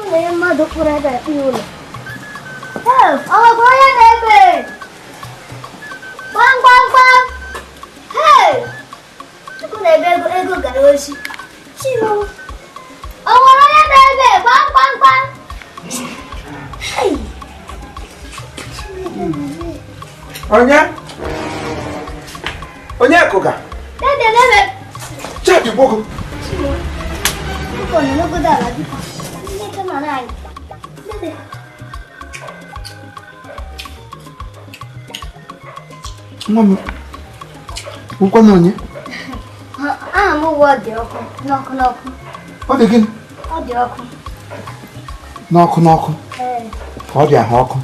Ụlọ ihe mmadụ kpụrụ ebe a kpụrụ ụlọ. Ee, ọ nwekwa onye na-ebe? Gbam gbam gbam! Hey! Chukwu na-ebe ego ego gara ozi. Chiwo! O nwere onye na-ebe? Gbam gbam gbam! Hey! Chineke na-eme. Onye? Onye kụga? Dede na-ebe. Chedi gbogo. Chiwo! Biko nọrọgodo ala biko. Nneka nọrọ anyị. Dede. Nwa m. Ụkwa na onye? Aha m ụwa ọ dị ọkụ n'ọkụ n'ọkụ. Ọ dị gịnị? Ọ dị ọkụ. N'ọkụ n'ọkụ. Ee. Ka ọ dị ahụ ọkụ.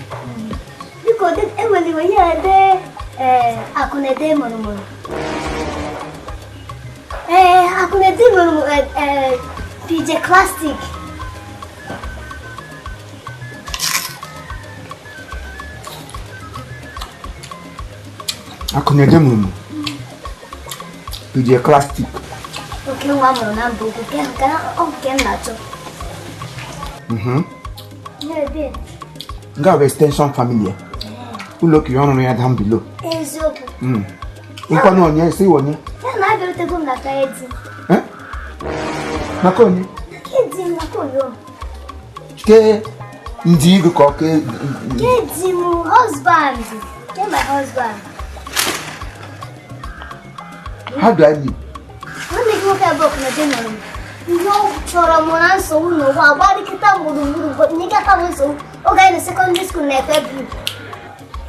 Biko enwere iwe ihe ede ee akụ na-ede mụrụmụrụ. Ee, akụ na-ede mụrụmụrụ ee PJ Classic. Akụ na-ede mụrụmụrụ. PJ Classic. Oke nwa mụrụ na mba ukwu nke ọ nke m na-achọ. Ihe ede. Nke a bụ extension family ya. Ụlọ okiri ọrụrụ ya down below. Eziokwu. Nkwa na onye si onye. Ya na abịarutego m na ka edi. Eh? Maka onye? Ka edi m maka onye. Ke ndị igu ka ọ ke Ke di m husband. Ke my husband. How do I know? Nwanne gị nwoke abụọ na-ede mụrụ m. Ihe ọ chọrọ m na nsogbu n'ụwa agbarịkịta m gburugburu nyekata m nsogbu oge anyị na secondary school na efe blu.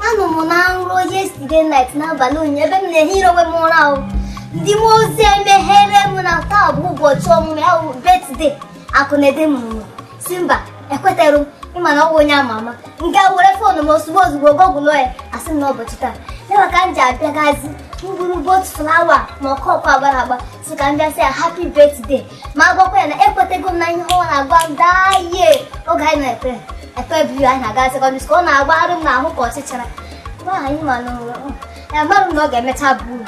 Anọ m na nrọ yesterday night n'abalị ụnyaahụ ebe m na-ehiri onwe m ụra ahụ. Ndị mmụọ ozi emeghere m na taa bụ ụbọchị ọmụmụ ya bụ birthday akụ na-ede mụrụ m. Si mba ekwetere m ịma na ọ bụ onye ama ama. M gaa were phone m ozugbo ozugbo google ya asị m na ụbọchị taa. Ya ka m ji abịagazi m buru both flower ma ọkọkọ agbara agba si ka m bịa sị ya happy birthday ma gwakwa ya na ekwetego m na ihe ọ na-agwa m daa ye oge anyị na-ekpe efe biu anyị na-aga secondary school ọ na-agbagharị m n'ahụ ka ọchịchịrị gwa anyị ma na ya mara m na ọ ga-emecha bụ uru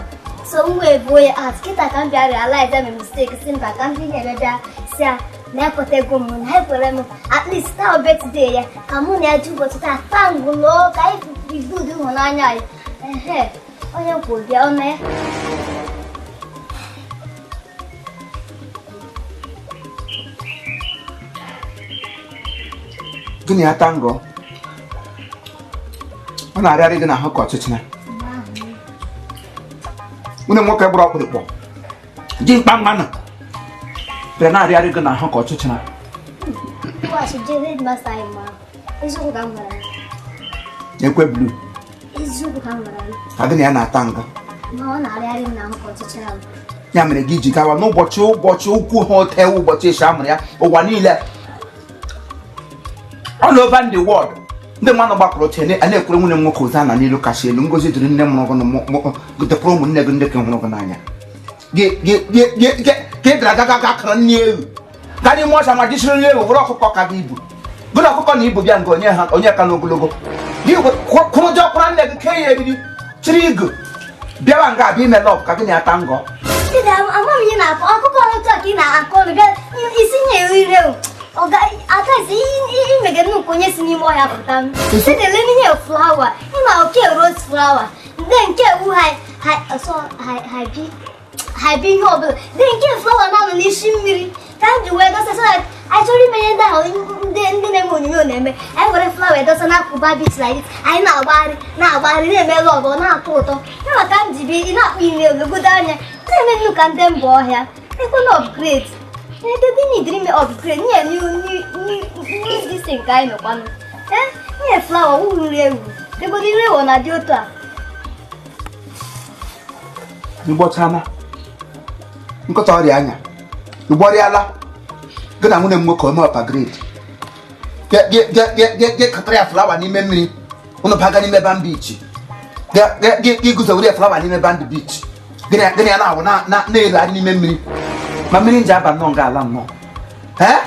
so m wee buo ya at kịta ka m bịa realize my mistake si mba ka m dị na-eme bịa si ya na ekwetego m na ekwere m at least taa birthday ya ka mụ na ya ji ụbọchị taa tangụlụ ka anyị rebuild ịhụnanya anyị. Ehe, onye kwụ bịa ọ na ya. Gịnị ya tango? Ọ na-arịarị gị n'ahụ ka ọchịchịrị. Nwunye nwoke gburu ọkpụrụkpọ. Ji mkpa mmanụ. Bịara na-arịarị gị n'ahụ ka ọchịchịrị. Ụbọchị jee headmaster anyị ma eziokwu ka m gwara ya. Ekwe blu. Eziokwu ka m gwara ya. Ka gị na ya na-ata nga. Na ọ na-arịarị m n'ahụ ka ọchịchịrị ahụ. Ya mere gị ji gawa n'ụbọchị ụbọchị ukwu ha ote ụbọchị ịsha amụrụ ya ụwa niile. All over the world. Ndị mmadụ gbakọrọ oche a na-ekwere nwunye m nwoke ụza na n'ilu kacha elu ngozi dịrị nne mụrụ gị na dịkwara ụmụnne gị ndị ka hụrụ gị n'anya. Ka ị gara aga ga akara nne ewu. Gaa n'ime ọcha ma jisiri nne ewu were ọkụkọ ka gị ibu. Gị na ọkụkọ na ibu bịa nga onye ha onye ka n'ogologo. Gị kwụrụ jọ kwara nne gị kee ya eriri chiri igu bịawa nga abịa ime lọb ka gị na-ata ngọ. Dede, ama m ihe na-akọ ọkụkọ otu a ka ị na-akọ ọnụ bịa isi nye ire o. Ọ ga atasi imege nnukwu onye si n'ime ọhịa pụta m. Dede, lee n'ihe flower ịma oke rose flower ndị nke ewu ha ha so ha ha bi ha bi ihe ọbụla ndị nke flower na-anọ n'isi mmiri ka m ji wee dosa so that anyị chọrọ ime ihe ndị ahụ ndị ndị na-eme onyonyo na-eme anyị were flower edosa n'akụba beach like this anyị na-agbagharị na-agbagharị na-eme love ọ na-atọ ụtọ ya maka m ji bi ị na-akpụ ime ologodo anya na-eme nnu ka ndị mba ọhịa ekwe na upgrade ebe dị n'idiri ime upgrade nye new new new new this thing ka anyị nọkwanụ ee nye flower wụ nri ewu degodi nri ewu na-adị otu a. Ịgbọchana nkọta ọrịa anya ịgbọrịala gị na nwunye m nwoke ome upgrade gị katara ya flower n'ime mmiri ụnụ baga n'ime band beach gị guzowere ya flower n'ime band beach gịnị ya na-awụ na-eregharị n'ime mmiri ma mmiri nji aba nnọọ nga ala nnọọ. Ee,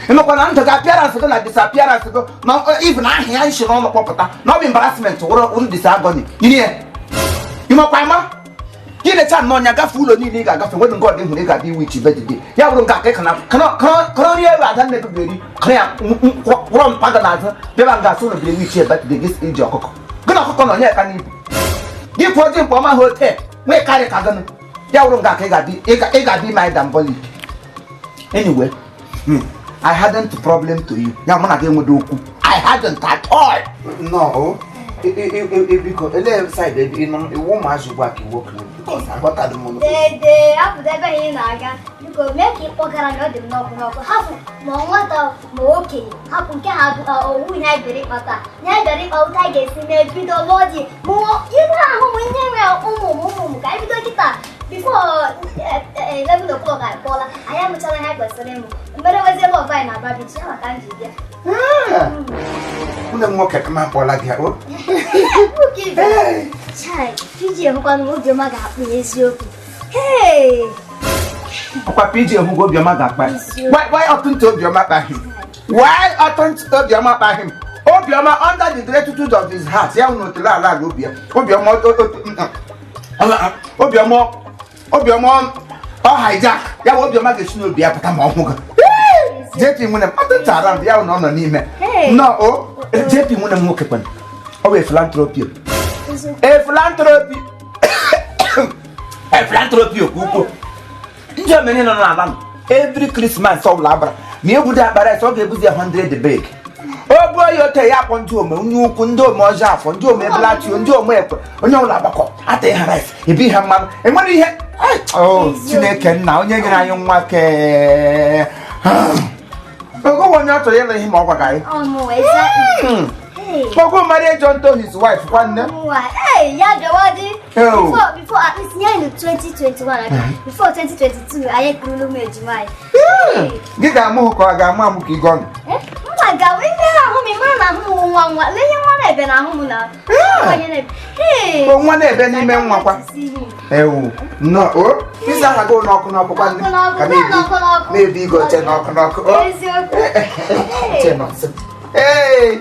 ịnụkwa na ndụ gị appearance gị na disappearance gị na even aha ya nshi n'ụlọ kpọpụta na ọ bụ embarrassment wụrụ wụrụ disagony yiri ya ịmakwa ịma. Gị lecha nnọọ anya gafee ụlọ niile ị ga-agafe, nwedị nke ọdị hụrụ ị ga-abịa iwichi birthday. Ya bụrụ nke aka kana kọrọ nri ebe ada nne gị ga-eri, kọrọ ya kwụrọ mpa gị n'azụ bịaba nga asụ ụlọ bịara iwichi birthday gị. Iji ọkụkọ gị na ọkụkọ nọ nye ka n'ibu gị pụọ dị mkpa ọma ha ote nwee karị ka gịnị. Ya bụrụ nke aka ị ga-abịa ime anyị diabolic. Anyway, I hadn't problem to you. Ya mụ na gị enwedo okwu. I hadn't at all. No, biko, elee side ebe ị nọ iwu ụmụazị ugbu a ka iwu okenye? Because aghọtadị m. Dede, apụta ebe anyị na-aga. Biko, mee ka ị kpọgara m, ọ dị m n'ọkụ n'ọkụ. Hapụ ma nwata ma okenye, hapụ nke ha bụ owu. Ihe anyị bịara ịkpata, ihe anyị bịara ịkpa, ụta anyị ga-esi mee bido lụọ di mụọ ihe ahụ m, ihe nwere ụmụ m, ụmụ m, ka anyị bido kịta before 11 o'clock. Anyị kpọọla, anyị amụchala ihe anyị kwesịrị ịmụ, mere wezie love anyị na Aba Beach ya maka m ji bịa. Nwunye m nwoke, ka m akpọla gị o. Chai, PJ hụkwanụ m, obiọma ga-akpụ ya eziokwu. Hey! Ọkwa PJ hụgo, obiọma ga-akpa ya. Why oughtn't obiọma kpa him? Why oughtn't obiọma kpa him? Obiọma, under the gratitude of his heart, ya na otele ala ala obi ya, obiọma, obiọma, obiọma ọ hijack ya bụ obiọma ga-esi n'obi ya pụta ma ọ hụ gị. JP nwunye m, ọtụtụ around ya na ọ nọ n'ime. No o JP nwunye m nwoke kwana, ọ bụ philanthropy, a philanthropy, a philanthropy okwu ukwu. Ndị omeni nọ n'ala nọ every Christmas ọ bụla abara ma ebudo akpara ese, ọ ga-ebuzi ya 100 bag. O buo ya ote ya akpọ ndị ome onye ukwu, ndị ome ọjọọ afọ, ndị ome ebelachio, ndị ome ekwe, onye ọbụla agbakọ ata ha rice, ebi ha mmanụ, enwere ihe. Oh, Chineke nna, onye nyere anyị nwa ke ogo onye ọ chọrọ ịlụ ihe ma ọ gwaga anyị. Ọmụ, exactly. Hey. Ogo marriage unto his wife kwanne. Nwa, hey, ya bịawa dị. Oh. Before at least nye anyị 2021, abi? Before 2022, anyị ekurulu ụmụ ejima anyị. Hey. Gị ga-amụ hụ ka ọ ga-amụ amụ ka ịgọ ọnụ. Eh, mba, gawa ihe na-ahụ m, ị mara na ahụ m nwa nwa. Lee ihe nwa na-ebe na ahụ m na. Onye na-ebe. Hey. O nwa na-ebe n'ime nwa kwa. Ewu nnọọ o ịza aha gị n'ọkụ n'ọkụ kwanne. N'ọkụ n'ọkụ, ka na-ebi n'ọkụ n'ọkụ. Na-ebi igwe oche n'ọkụ n'ọkụ o. Eziokwu. Oche nọ nso. Ee,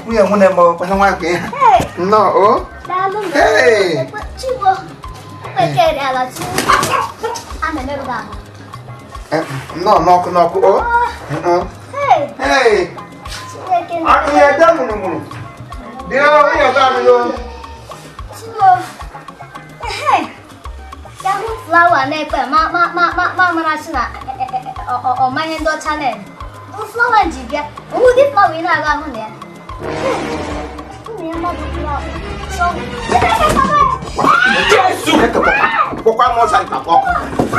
nwunye nwunye m onye nwa nke ha. Hey. Nnọọ o. Daalụ. Hey. Chibo. Ekpekere ala chi. A na-emerụ gị ahụ. Eh, nnọọ n'ọkụ n'ọkụ o. Hey. Ee. Chineke. Akụ ya ede mụrụmụrụ dị o, nwunye gị anụghị. Chibo. Hey. Ya hụ flower na-ekpe ma ma ma ma ma mara sị na ọ ma ihe ndị ọcha na-eme. Flower ji bịa. Ụdị flower ị na-aga ahụ na ya. Ụmụ ya mmadụ flower. So, Chineke kpọrọ ya. Jesu! Kpọkwa m ọcha nta ọkụ.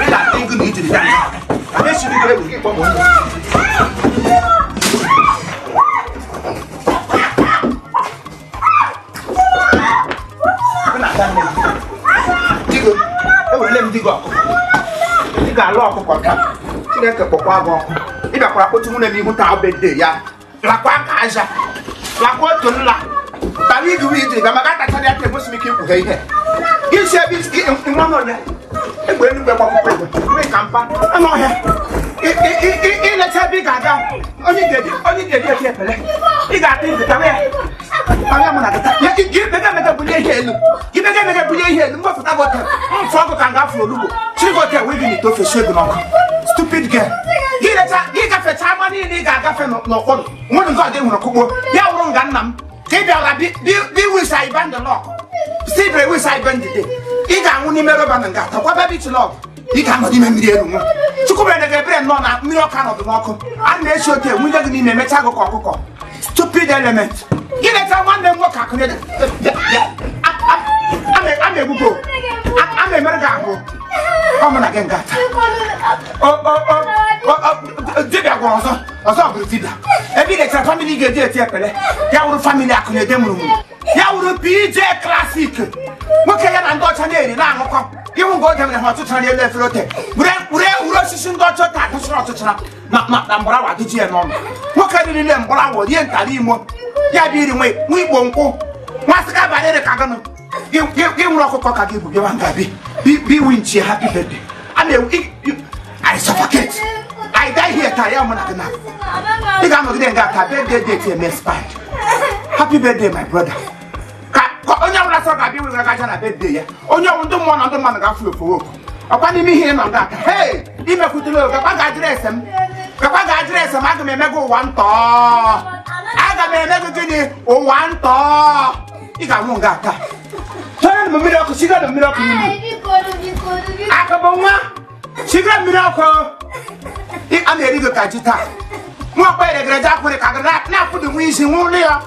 Ị ga-atụ ego na ijiri ya. A na-esiri gị egwu gị kpọ m onye. Ị na-ata nne gị. Digo, ewerele m digo ọkụkọ. Ị ga-alụ ọkụkọ taa. Chineke kpọkwa gị ọkụ. Ị bịakwara kpọchi nwunye m ihu taa birthday ya. Lakwa aka aja. Lakwa otu nla. Tara igi wee ijiri bịa maka atachara ya ka enwesị m ike ikwughe ihe. Isi ebe isi nwa n'onye. Egbe enugbe gbakwụkwọ egbe. Mmiri ka mpa. Anụ ọhịa. Ileta ebe ị ga-aga. Onye ga-eji onye ga-eji eti epele. Ị ga-ata izu tawa ya. Tawa ya mụ na gị taa. Gị mega mega bulie ihe elu. Gị mega mega bulie ihe elu. Mgbapụta gị ote. Mfụ ọkụ ka nga afụrụ olugbo. Chiri gị ote wee gị n'ite ofe sie gị n'ọkụ. Stupid girl. Gị lecha gị gafecha ama niile ị ga-agafe n'okpuru. Nwere nke ọ dị hụrụ kụkpo. Ya wụrụ nga nna m. Ka ị bịara bi wis I bend the lock. Si bere wis I bend the day. Ị ga-anwụ n'ime rọba na nga takwa baby love. Ị ga-anọ n'ime mmiri elu nwụ. Chukwu mere gị ebere nnọọ na mmiri ọka nọdụ n'ọkụ. A na-esi ote nwunye gị n'ime emechaa gị ka ọkụkọ. Stupid element. Gị leta nwanne m nwoke akụ a na-egbugo. A na-emere gị ahụ. Ọ mụ na gị nga taa. Dibịa gwọrọ ọzọ ọzọ bụrụ dibịa ebe ị letara family ga-eji eti ekpere ya wụrụ family akụ na-ede mụrụmụrụ, ya wụrụ PJ Classic, nwoke ya na ndị ọcha na-eri na-aṅụkọ ịhụ nga oge mere ha ọchịchara n'elu efere ote were were were osisi ndị ọcha ta atụchara ọchịchara na mgbarawa adịji ya n'ọnụ. Nwoke ririle mgbarawa rie ntara imo ya bụ iri nwe nwa igbo nkwụ nwasị ka abalị ka gịnụ gị nwụrụ ọkụkọ ka gị bụ bịawa nga bi winchi happy birthday a na I suffocate. I die here taa ya mụ na gị na ị ga-anọgide nga ka birthday date eme expired. Happy birthday, my brother. Ka onye ọbụla sọrọ Mbọsị ọ ga-abịa were gaja na birthday ya, onye ọwụ ndị mmụọ na ndị mmadụ ga-afụ ofu oku. Ọkwa n'ime ihe ị nọ nga aka. Hei, imekwutere o, gakwa ga address m. Gakwa ga address m, aga m eme gị ụwa ntọ. Aga m eme gị gịnị? Ụwa ntọ. Ị ga-anwụ nga aka. Tọrọ m mmiri ọkụ, chigara m mmiri ọkụ n'ime. Akụbụ nwa, chigara mmiri ọkụ. A na-eri gị ka ji taa. Nwa ọkpa eregere ji akwụrị ka gị na-akwụdị nwa isi nwa ụlọ ya.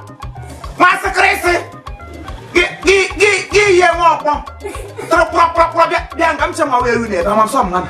Nwa sịkịrịsị. Gị yie nwa ọkpọ. Tụrụ kpụrọ kpụrọ kpụrọ bịa bịa nga m che ma wee eru n'ebe ama m sọ mmanụ.